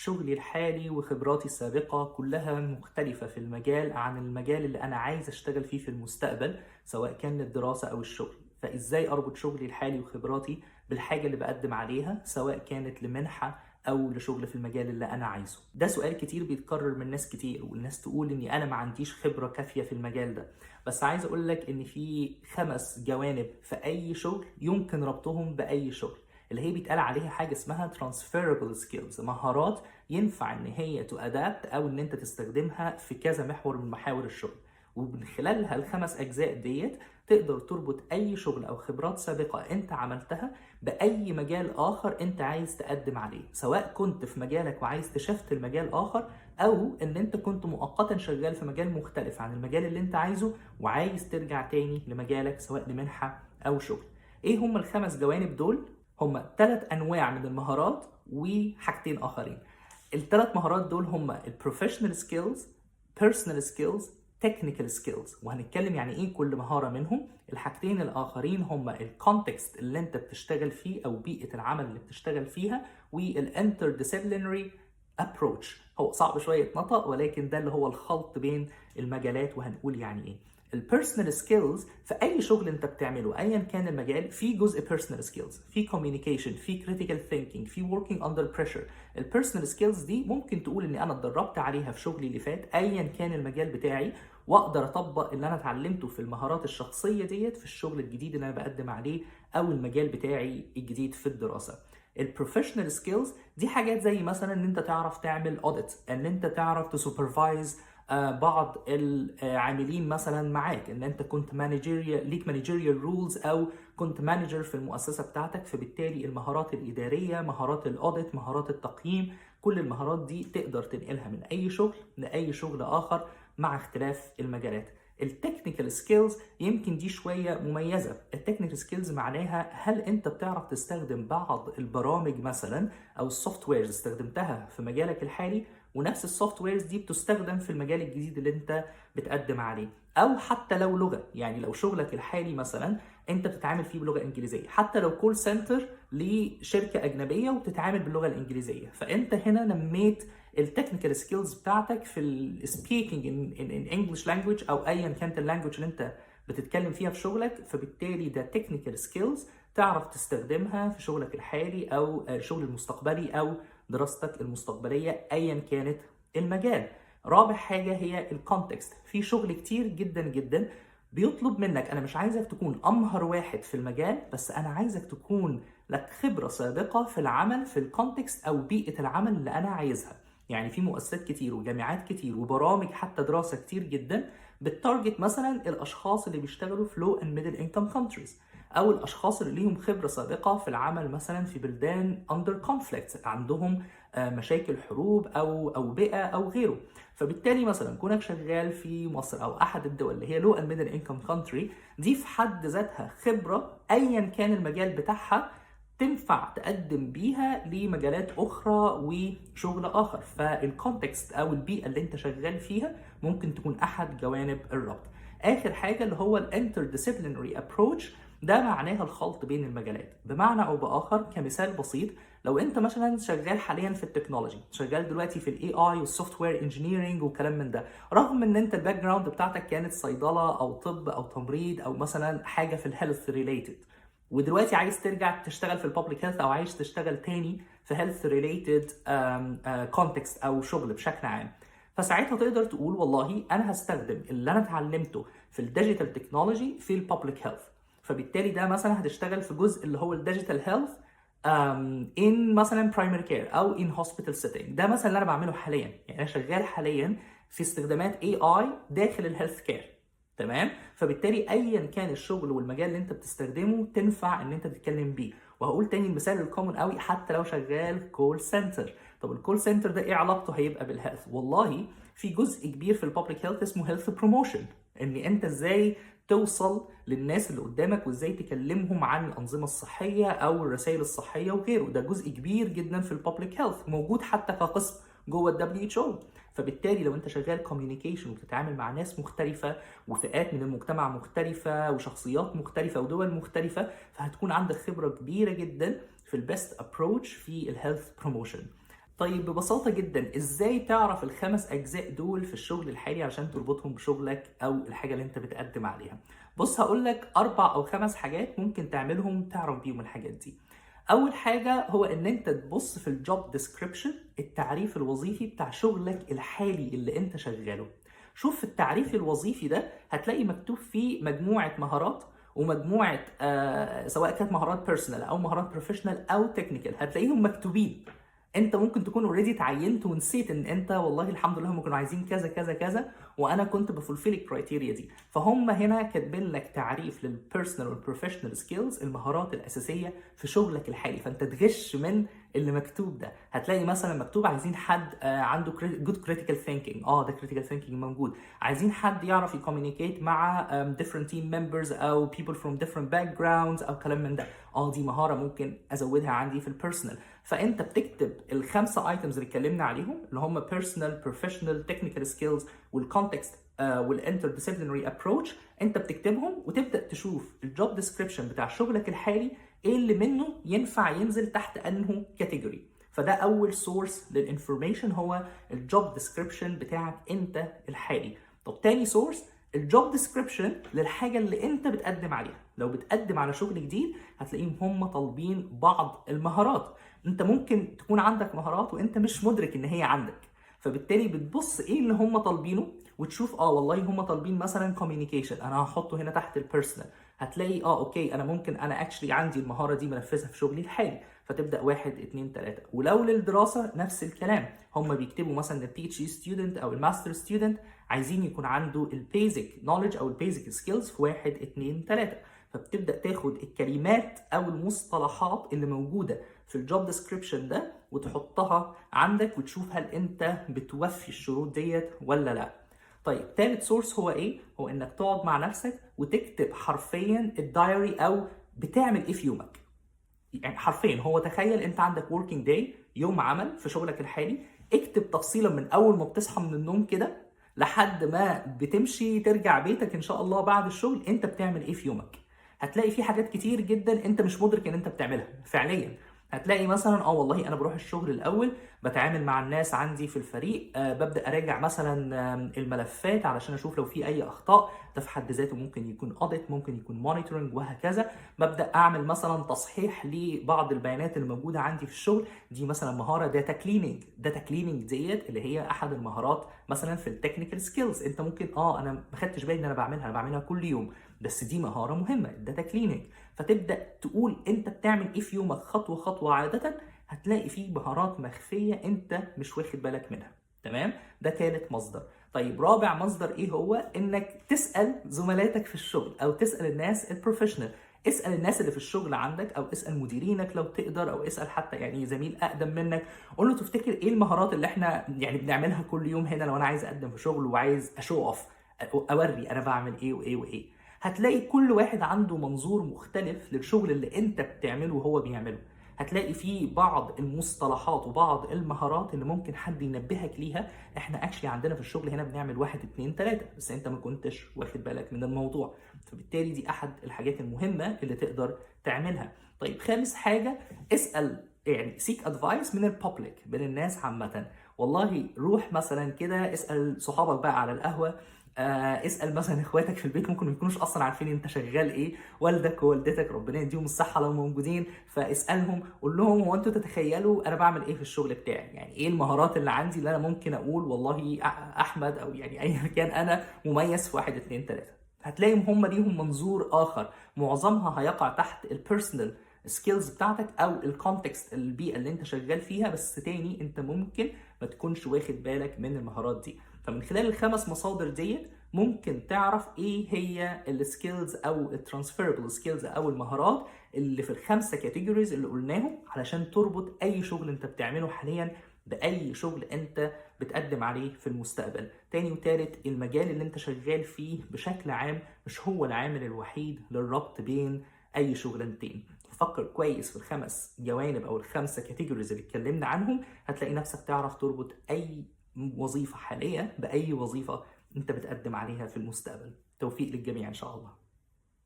شغلي الحالي وخبراتي السابقة كلها مختلفة في المجال عن المجال اللي أنا عايز أشتغل فيه في المستقبل، سواء كان للدراسة أو الشغل. فإزاي أربط شغلي الحالي وخبراتي بالحاجة اللي بقدم عليها، سواء كانت لمنحة أو لشغل في المجال اللي أنا عايزه؟ ده سؤال كتير بيتكرر من ناس كتير، والناس تقول إني أنا ما عنديش خبرة كافية في المجال ده. بس عايز أقول لك إن في 5 جوانب في أي شغل يمكن ربطهم بأي شغل، اللي هي بيتقال عليها حاجة اسمها transferable skills، مهارات ينفع إن هي to adapt أو إن أنت تستخدمها في كذا محور من محاور الشغل، ومن خلالها ال5 أجزاء ديت تقدر تربط أي شغل أو خبرات سابقة أنت عملتها بأي مجال آخر أنت عايز تقدم عليه، سواء كنت في مجالك وعايز ت shift المجال آخر، أو إن أنت كنت مؤقتا شغال في مجال مختلف عن المجال اللي أنت عايزه وعايز ترجع تاني لمجالك، سواء لمنحة أو شغل. إيه هم ال5 جوانب دول؟ هم 3 أنواع من المهارات وحاجتين آخرين. ال3 مهارات دول هم ال professional skills، personal skills، technical skills، وهنتكلم يعني ايه كل مهارة منهم. الحاجتين الآخرين هم ال context اللي انت بتشتغل فيه أو بيئة العمل اللي بتشتغل فيها، وال interdisciplinary approach. هو صعب شوية يتنطق، ولكن ده اللي هو الخلط بين المجالات، وهنقول يعني ايه. ال personal skills في اي شغل انت بتعمله ايا كان المجال في جزء personal skills، في communication، في critical thinking، في working under pressure. ال personal skills دي ممكن تقول اني انا اتدربت عليها في شغلي اللي فات ايا كان المجال بتاعي، واقدر اطبق اللي انا اتعلمته في المهارات الشخصية ديت في الشغل الجديد اللي انا بقدم عليه او المجال بتاعي الجديد في الدراسة. ال professional skills دي حاجات زي مثلا ان انت تعرف تعمل audit، ان انت تعرف ت supervise بعض العاملين مثلا معاك، ان انت كنت managerial، ليك managerial roles او كنت manager في المؤسسة بتاعتك، فبالتالي المهارات الاداريه، مهارات ال audit، مهارات التقييم، كل المهارات دي تقدر تنقلها من اي شغل لاي شغل اخر مع اختلاف المجالات. ال technical skills يمكن دي شوية مميزه. ال technical skills معناها هل انت بتعرف تستخدم بعض البرامج مثلا او ال softwares استخدمتها في مجالك الحالي، ونفس ال softwares دي بتستخدم في المجال الجديد اللي انت بتقدم عليه، او حتى لو لغه. يعني لو شغلك الحالي مثلا انت بتتعامل فيه بلغه انجليزيه، حتى لو call center لشركة اجنبية وبتتعامل باللغة الانجليزيه، فانت هنا نميت ال technical skills بتاعتك في ال speaking in English language او ايا كانت ال language اللي انت بتتكلم فيها في شغلك، فبالتالي ده technical skills تعرف تستخدمها في شغلك الحالي او الشغل المستقبلي او دراستك المستقبلية ايا كانت المجال. رابع حاجة هي ال context. في شغل كتير جدا جدا بيطلب منك، انا مش عايزك تكون امهر واحد في المجال، بس انا عايزك تكون لك خبره سابقه في العمل في ال context او بيئة العمل اللي انا عايزها. يعني في مؤسسات كتير وجامعات كتير وبرامج حتى دراسة كتير جدا بت target مثلا الاشخاص اللي بيشتغلوا في low and middle income countries، او الاشخاص اللي ليهم خبره سابقه في العمل مثلا في بلدان under conflict، عندهم مشاكل حروب او اوبئه او غيره. فبالتالي مثلا كونك شغال في مصر او احد الدول اللي هي low and middle income country، دي في حد ذاتها خبره ايا كان المجال بتاعها تنفع تقدم بيها لمجالات اخرى وشغل اخر. فال context او البيئة اللي انت شغال فيها ممكن تكون احد جوانب الربط. اخر حاجة اللي هو ال interdisciplinary approach، ده معناها الخلط بين المجالات. بمعنى او باخر، كمثال بسيط، لو انت مثلا شغال حاليا في ال technology، شغال دلوقتي في ال AI وال software engineering وكلام من ده، رغم ان انت ال background بتاعتك كانت صيدلة او طب او تمريض او مثلا حاجة في ال health related، ودلوقتي عايز ترجع تشتغل في ال public health او عايز تشتغل تاني في health related context او شغل بشكل عام، فساعتها تقدر تقول والله انا هستخدم اللي انا اتعلمته في ال digital technology في ال public health. فبالتالي ده مثلا هتشتغل في جزء اللي هو ال digital health in مثلا primary care او in hospital setting. ده مثلا اللي انا بعمله حاليا، يعني انا شغال حاليا في استخدامات AI داخل ال healthcare، تمام؟ فبالتالي ايا كان الشغل والمجال اللي انت بتستخدمه تنفع ان انت تتكلم بيه. وهقول تاني المثال ال common قوي، حتى لو شغال call center. طب ال call center ده ايه علاقته هيبقى بال health؟ والله في جزء كبير في ال public health اسمه health promotion، ان انت ازاي توصل للناس اللي قدامك وازاي تكلمهم عن الانظمة الصحية او الرسائل الصحية وغيره. ده جزء كبير جدا في ال public health، موجود حتى كقسم جوه ال WHO. فبالتالي لو انت شغال communication وبتتعامل مع ناس مختلفة وفئات من المجتمع مختلفة وشخصيات مختلفة ودول مختلفه، فهتكون عندك خبره كبيرة جدا في ال best approach في ال health promotion. طيب، طيب ببساطة جدا، ازاي تعرف الخمس اجزاء دول في الشغل الحالي عشان تربطهم بشغلك او الحاجة اللي انت بتقدم عليها؟ بص، هقولك 4 أو 5 حاجات ممكن تعملهم تعرف بيهم الحاجات دي. اول حاجة هو ان انت تبص في ال job description، التعريف الوظيفي بتاع شغلك الحالي اللي انت شغاله. شوف في التعريف الوظيفي ده هتلاقي مكتوب فيه مجموعة مهارات ومجموعة سواء كانت مهارات personal او مهارات professional او technical، هتلاقيهم مكتوبين. انت ممكن تكون already اتعينت ونسيت ان انت والله الحمد لله هم كانوا عايزين كذا كذا كذا وانا كنت ب fulfill ال criteria دي. فهم هنا كاتبين لك تعريف لل personal وال professional skills، المهارات الاساسية في شغلك الحالي، فانت تغش من اللي مكتوب ده. هتلاقي مثلا مكتوب عايزين حد عنده good critical thinking، ده critical thinking موجود. عايزين حد يعرف ي communicate مع different team members او people from different backgrounds او كلام من ده، دي مهارة ممكن ازودها عندي في ال personal. فانت بتكتب الخمسة items اللي اتكلمنا عليهم اللي هم personal، professional، technical skills وال context وال interdisciplinary approach، انت بتكتبهم وتبدا تشوف ال job description بتاع شغلك الحالي ايه اللي منه ينفع ينزل تحت انه category. فده اول source لل information، هو ال job description بتاعك انت الحالي. طب تاني source، ال job description للحاجة اللي انت بتقدم عليها. لو بتقدم على شغل جديد هتلاقيهم هم طالبين بعض المهارات، انت ممكن تكون عندك مهارات وانت مش مدرك ان هي عندك، فبالتالي بتبص ايه اللي هم طالبينه وتشوف والله هم طالبين مثلا communication، انا هحطه هنا تحت ال personal. هتلاقي okay انا ممكن انا actually عندي المهارة دي منفذها في شغلي الحالي، فتبدا 1 2 3. ولو للدراسة نفس الكلام، هم بيكتبوا مثلا ال PhD student او ال master student عايزين يكون عنده ال basic knowledge او ال basic skills في 1 2 3، فبتبدا تاخد الكلمات او المصطلحات اللي موجودة في ال job description ده وتحطها عندك وتشوف هل انت بتوفي الشروط ديت ولا لا. طيب تالت source هو ايه؟ هو انك تقعد مع نفسك وتكتب حرفيا ال diary او بتعمل ايه في يومك. يعني حرفيا هو تخيل انت عندك working day، يوم عمل في شغلك الحالي، اكتب تفصيلا من اول ما بتصحى من النوم كده لحد ما بتمشي ترجع بيتك ان شاء الله بعد الشغل، انت بتعمل ايه في يومك. هتلاقي في حاجات كتير جدا انت مش مدرك ان انت بتعملها فعليا. هتلاقي مثلا والله انا بروح الشغل الاول بتعامل مع الناس عندي في الفريق، ببدا اراجع مثلا الملفات علشان اشوف لو في اي اخطاء، ده في حد ذاته ممكن يكون audit، ممكن يكون monitoring وهكذا. ببدا اعمل مثلا تصحيح لبعض البيانات اللي موجودة عندي في الشغل، دي مثلا مهارة data cleaning. data cleaning ديت اللي هي احد المهارات مثلا في ال technical skills، انت ممكن انا ما خدتش بالي ان انا بعملها، انا بعملها كل يوم، بس دي مهارة مهمة ال data cleaning. فتبدا تقول انت بتعمل ايه في يومك خطوة خطوة، عادة هتلاقي فيه مهارات مخفية انت مش واخد بالك منها. تمام، ده ثالث مصدر. طيب رابع مصدر ايه هو؟ انك تسال زملاتك في الشغل او تسال الناس ال professional. اسال الناس اللي في الشغل عندك او اسال مديرينك لو تقدر، او اسال حتى يعني زميل اقدم منك، قول له تفتكر ايه المهارات اللي احنا يعني بنعملها كل يوم هنا لو انا عايز اقدم في شغل وعايز ا show off، اوري انا بعمل ايه وايه وايه. هتلاقي كل واحد عنده منظور مختلف للشغل اللي انت بتعمله وهو بيعمله. هتلاقي فيه بعض المصطلحات وبعض المهارات اللي ممكن حد ينبهك ليها، احنا actually عندنا في الشغل هنا بنعمل 1 2 3، بس انت ما كنتش واخد بالك من الموضوع. فبالتالي دي احد الحاجات المهمة اللي تقدر تعملها. طيب خامس حاجة، اسأل يعني seek advice من ال public، من الناس عامة. والله روح مثلا كده اسأل صحابك بقى على القهوة، اسأل مثلا اخواتك في البيت، ممكن ما يكونوش اصلا عارفين انت شغال ايه، والدك ووالدتك ربنا يديهم الصحة لو موجودين، فاسألهم قول لهم هو انتوا تتخيلوا انا بعمل ايه في الشغل بتاعي، يعني ايه المهارات اللي عندي اللي انا ممكن اقول والله احمد او يعني ايا كان انا مميز في 1 2 3. هتلاقيهم هم ليهم منظور اخر، معظمها هيقع تحت ال personal skills بتاعتك او ال context، البيئة اللي انت شغال فيها، بس تاني انت ممكن ما تكونش واخد بالك من المهارات دي. فمن خلال الخمس مصادر ديت ممكن تعرف ايه هي ال skills او ال transferable skills او المهارات اللي في الخمسة categories اللي قلناهم، علشان تربط اي شغل انت بتعمله حاليا باي شغل انت بتقدم عليه في المستقبل. تاني وتالت، المجال اللي انت شغال فيه بشكل عام مش هو العامل الوحيد للربط بين اي شغلانتين. فكر كويس في الخمس جوانب او الخمسة categories اللي اتكلمنا عنهم، هتلاقي نفسك تعرف تربط اي وظيفة حالية باي وظيفة انت بتقدم عليها في المستقبل. توفيق للجميع ان شاء الله.